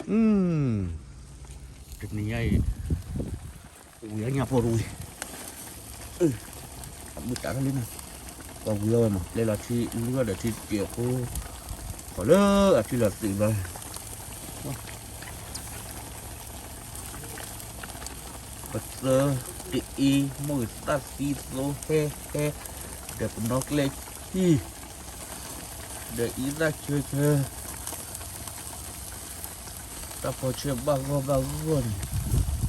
အ တနံၤညါအံၤ ဝံၤအညၣ်ဖိတဝံၤ, အမုၢ်တၢ်ထီၣ်လံနီၤ, ပှၤဝံၤအီၣ်ဝဲမး လဲၤလီၤထံ လုၢ်ထီၣ်ဒီးထံတကဲးဖိ, ဃီၤလၢအထံလီၤသုးဘျီ, ပသၢတအ့ မိၢ်ဂ့ၤသၣ်သံသိဟဲဟဲ, ဒီးပနီၣ်ကျဲခံ, ဒီးအံသၣ်ဆၢဆၢ, တၢ်ဖီဆၢဘၣ်ဂီၢ်ဘၣ်ဂီၢ်န့ၣ်,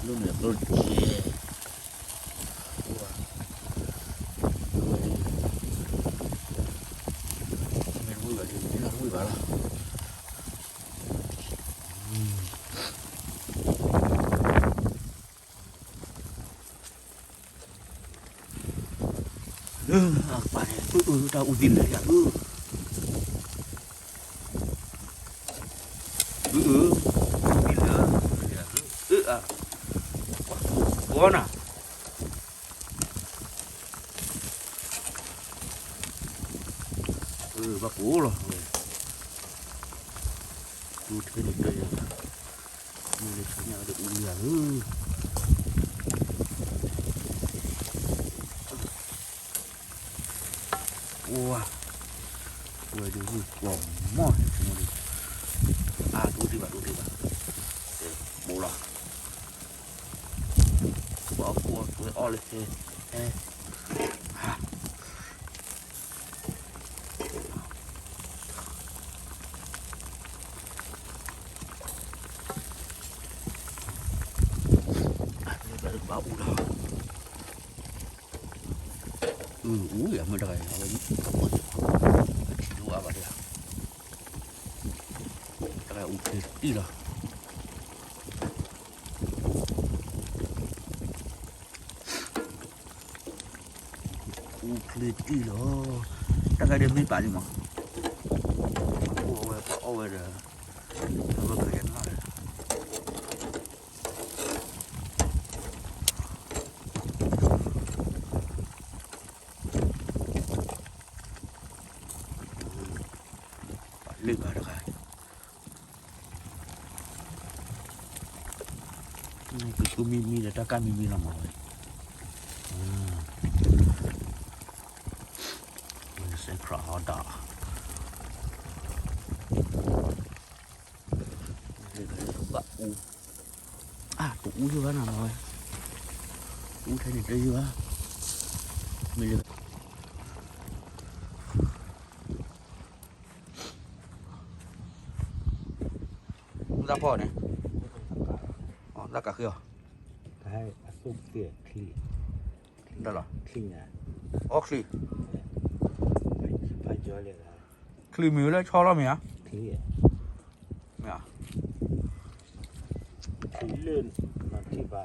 လူန့ၣ်သိကဲး, ဝဲ, မ့ၢ်တဝံၣ်ဘၣ်ဒ် မ့ၢ်တဝံၣ်ဘၣ်လီၤ. လၢအကပၤန့ၣ် အၢ အၢ တၢ်အူသံလၢယၤ အၢ အၢ အူသံလၢယၤ အၢ အၢ အၢ အၢ အၢ ဘၣ်ကိးလီၤ, အူထဲန့ၣ်တယၤ, မ့ၢ်လၢဆူညါဒီးအူလံဧါ, ဝါ, ဝဲဒုးဝံၣ်ကွီၢ်မီၢ်န့ၣ်, အါ တအိၣ်ဒံးဘၣ်တအိၣ်ဒံးဘၣ်, ဘိလီၤ, ပှၤအီၣ်ကွီၢ်ဝဲအီၣ်လၢဟဲ, ဟဲ, ဘၣ်အူလီၤ, အူအူယၤ မ့ၢ်တဂၤအံၤ အဝဲ အထံၣ်ဒိၣ်အါဘၣ်ဒၣ်, တဂၤအူချ့တံၢ်လီၤ. အူချ့တံၢ်လီၤ, တၢ်ဂၤဒ်မ့ၢ်ပာ်လံမး, အီၣ်ဝဲပှၤအီၣ်ဝဲဒီး, အဝဲကယဲၢ်လီၤ, ပာ်လံဘၣ်တဂၤ ကသူမံမံဒီးတၢ်ကၢ်မံမံလီၤမးဝဲ, စဲခရးဟီဒၣ်, ဘၣ်အူ, အါ တအူယိဘၣ်နၤမးဝဲ, အူထဲန့ၣ်တယိဘၣ်, မ့ၢ် မ့ၢ်တၢ်ဖီၣ်န့ၣ်, တၢ်ကးဃ့အီၤ, ဒၣ်လီၤ, အီၣ်ချံ, ချံမ့ၢ်ဝဲလၢဆီလီၤမ့ၢ်ဧါ, မ့ၢ်ဧါ,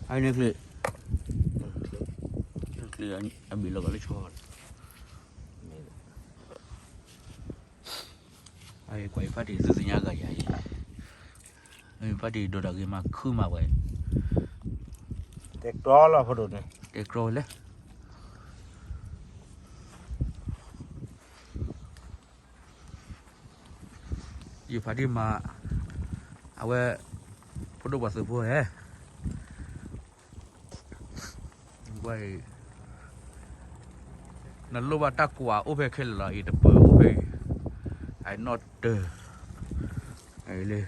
အန့ၣ်ချံ, ချံအဘ့ၣ်လီၤကလၢဆီ, ကွၢ်အံၤဖါတံၢ်သုသ့ၣ်ညါဂၤယၤအံၤ, ဖါတံၢ်ဒိးတၢ်ဂ့ၤမၤခုမးဝဲ, တဲကျီလီၤဖိဒိၣ်န့ၣ်, တဲကျီဝဲလဲၣ် ယဖါတံၢ်မၤ, အဝဲ, ဖိဒိၣ်ပှၤသုးဖိဟဲ, ဝဲအံၤ, နလိၣ်ဘၣ်တၢ်ကွၢ်အိၣ်ဖဲခဲလၢာ်လီၤအံၤ တပၢၤအိၣ်ဖဲအံၤ, အနီၢ်တၢၤ, လၢ,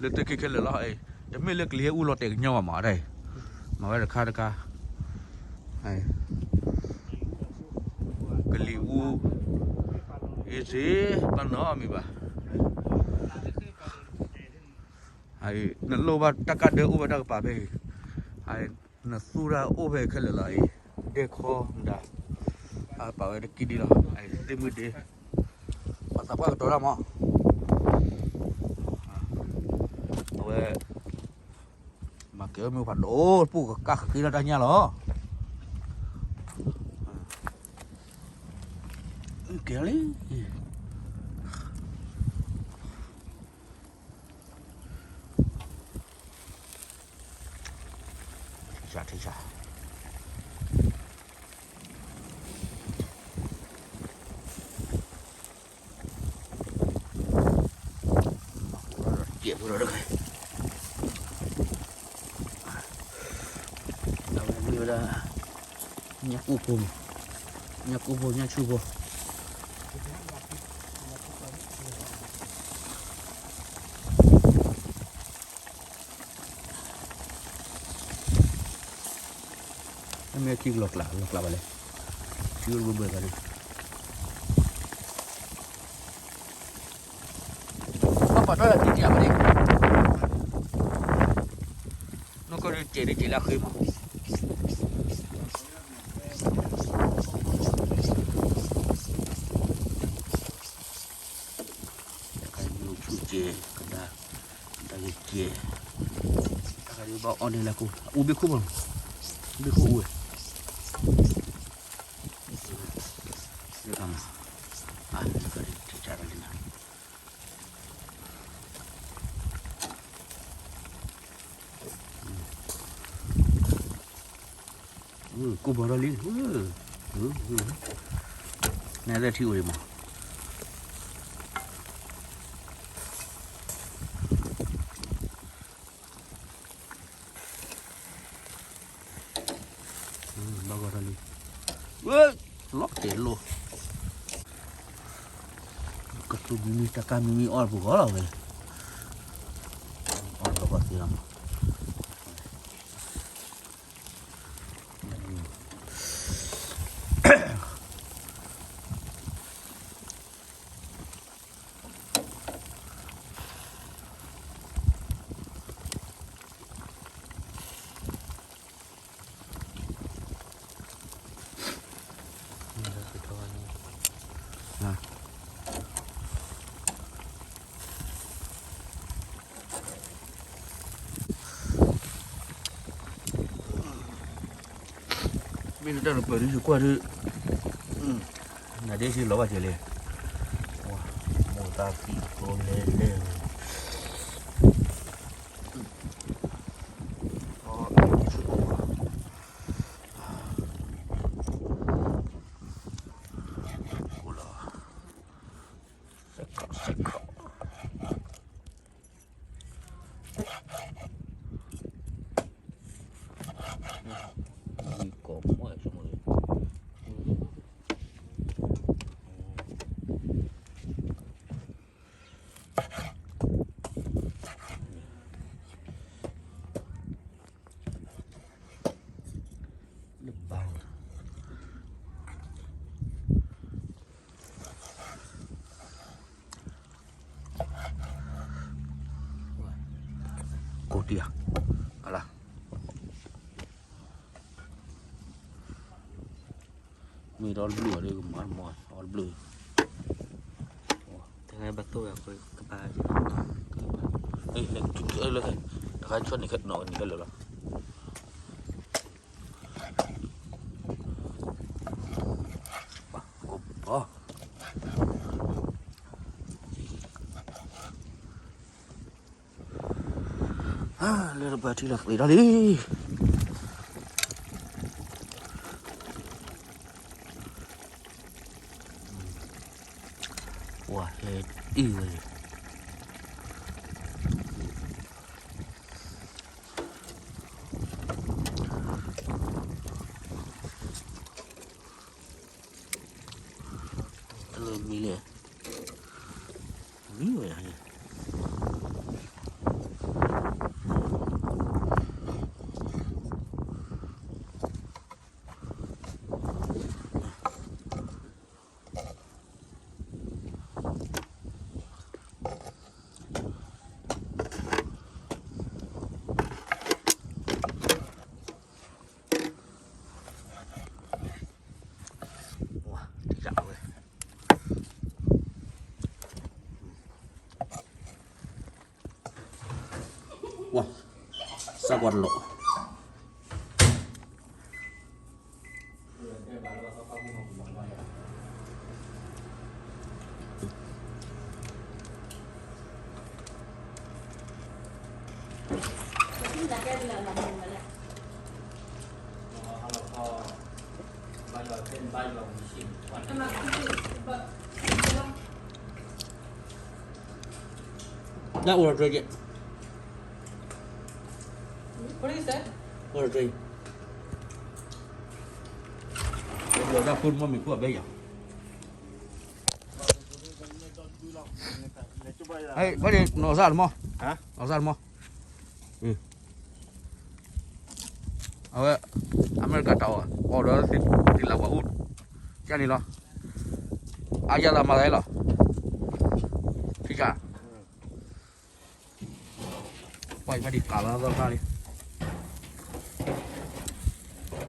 လၢတၢ်ခဲခဲလၢာ်လီၤအံၤ, တမ့ၢ်လၢကလံၤဟဲအူလီၤတဲာ်ကညီဘၣ်မးတၢ်အံၤ, မၤဝဲတခါတခါ ကလံၤအူ, အ့စ့, ဘၣ်နီတမံၤဘၣ်, နလိၣ်ဘၣ်တၢ်ကၢ်ဒၢအိၣ်ဝဲတၢ်ကပၤဖဲအံၤ, နသူၣ်တၢ်အိၣ်ဖဲခဲလၢာ်လီၤအံၤ, ဒဲခီမတၤ, ပာ်ဝဲတကံဒံလီၤ, သ့ၣ်မုၢ်ဒ့, ပှၤသးပှၢ်ကတီၤတၢ်မး, အဝဲ မၤကဲၤဝဲမ့ၢ်ဖးဒိၣ် ပူၣ်ကကၢ်ဃ့လီၤတၢ်ညၣ်လီၤ. ကဲလံ, ထံဆး, ထံဆး. ဖိဒီးတဂၤ, အဝဲမ့ၢ်ဝဲဒၣ် ညၣ်ကူၣ်ဖိမး, ညၣ်ကူၣ်ဖိ ညၣ်ဆူၣ်ဖိ, မ့ၢ်ထံကလီၤကျး လီၤကျးဘၣ်လဲၣ်, ထံအိၣ်တဘၢဘၢသးဒ်, ဘၣ်ပာ်ထီၣ်လၢထံကလီၤဘၣ်န့ၣ်, နီၢ်ကီၢ်ဒုးစဲးဒုးစဲးလၢအဃ့မး, တၢ်ကဆူၣ်ကဲ ကဒါ, တၢ်ကကဲ, တၢ်ကဒုးဘၣ်အီၣ်န့ၢ်လၢကိၣ် အူဘ့ၣ်ခိၣ်မး, ဘ့ၣ်ခိၣ်အူဝဲ, လၢကမၤ, အါ လၢကဒုးထံၣ်တၢ်လၢနၤ ကိၢ်ဘီထီၣ်လံ, နဲသၢၣ်ထံအိၣ်ဒံးမး, ဘၣ်ဂီၢ်ထီၣ်လံ, လီၤတဲာ်လိာ်, ကသူမံမံတၢ်ကါမံမံအီၣ်ပူၤဂီၢ်လီၤဝဲ, အီၣ်လီၤဘၣ်သ့လီၤမး မ့ၢ်နတၢ်နပၢၤဒ်ယကွၢ်ဒ်, နဒ့ထံလီၤဘၣ်က့ၤလဲၣ်, မိၢ်သးသံကျိလဲၤလဲၤ, အိၣ်လီၤ, စဲးခီၣ်စဲးခီၣ် လၢဘၣ် ကိးတံၢ်ဧါ, အလၢ မ့ၢ်ဒီဘျုးအီၤဒီး ကမၤမၤအီၤဒီဘျုး, တဂၤဘၣ်သိၣ်ဝဲအဃိကဘၣ်, လၢ တခါဆိန့ၣ် နီၢ်ကန့ၣ်ကလၢာ်လီၤ. လၢတပှၤထံလီၤပှ့ၤထီၣ်လံ, ပှၤဟဲအံၤဝဲလံ. တလၢမံလဲၣ်, မံဝဲဒၣ်န့ၣ်, ဝါ, စးကွၢ်တလီၤ. ဒၣ်အိၣ်ဒီးတြဲက့ၤ What do you say? What do you say? Your dad put mommy cool, baby. Hey, buddy, no sir mo. Huh? No sir mo. အဝဲ အမဲရကၤတၢ်အီၣ် အီၣ်ဒီးသ့ၣ်လၢဝဲအိၣ် ကန့ၣ်လီၤ. အယၤသးမၤသးလီၤ. ဖံကၤ ပှၤအံၤဖဲဒံးကးလီၤသီခါလံ.